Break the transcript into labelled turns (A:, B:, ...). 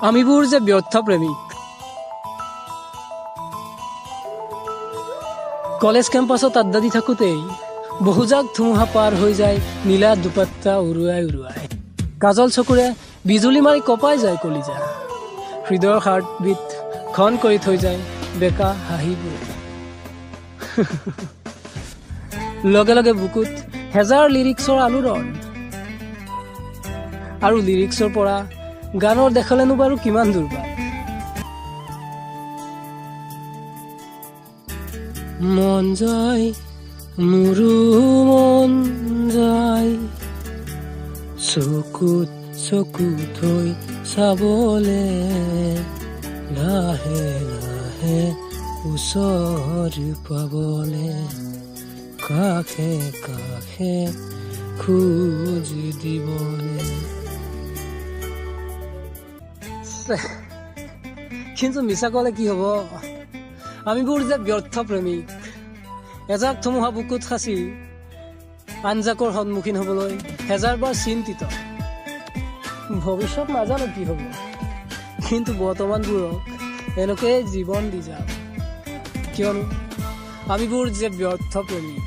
A: আমিবোৰ যে ব্যৰ্থ প্ৰেমিক। কলেজ কেম্পাছত আড্ডা দি থাকোঁতেই বহুজাক ধুমুহা পাৰ হৈ যায় নীলা দুপাত্তা উৰুৱাই উৰুৱাই। কাজল চকুৰে বিজুলী মাৰি কঁপাই যায় কলিজা। হৃদয়ৰ হাৰ্টবিট ঘন কৰি থৈ যায় বেকা হাঁহিবোৰে। লগে লগে বুকুত হেজাৰ লিৰিক্সৰ আলোড়ন। আৰু লিৰিক্সৰ পৰা গানৰ দেশলেনো বাৰু কিমান দূৰ বাট। মন যায়, মোৰো মন যায়, চকুত চকু থৈ চাবলে, লাহে লাহে ওচৰ পাবলে, কাষে কাষে খোজ দিবলে। কিন্তু মিছা ক'লে কি হ'ব, আমিবোৰ যে ব্যৰ্থ প্ৰেমিক। এজাক ধুমুহা বুকুত সাঁচি আনজাকৰ সন্মুখীন হ'বলৈ হেজাৰবাৰ চিন্তিত। ভৱিষ্যত নাজানো কি হ'ব, কিন্তু বৰ্তমানবোৰক এনেকৈয়ে জীৱন দি যাম, কিয়নো আমিবোৰ যে ব্যৰ্থ প্ৰেমিক।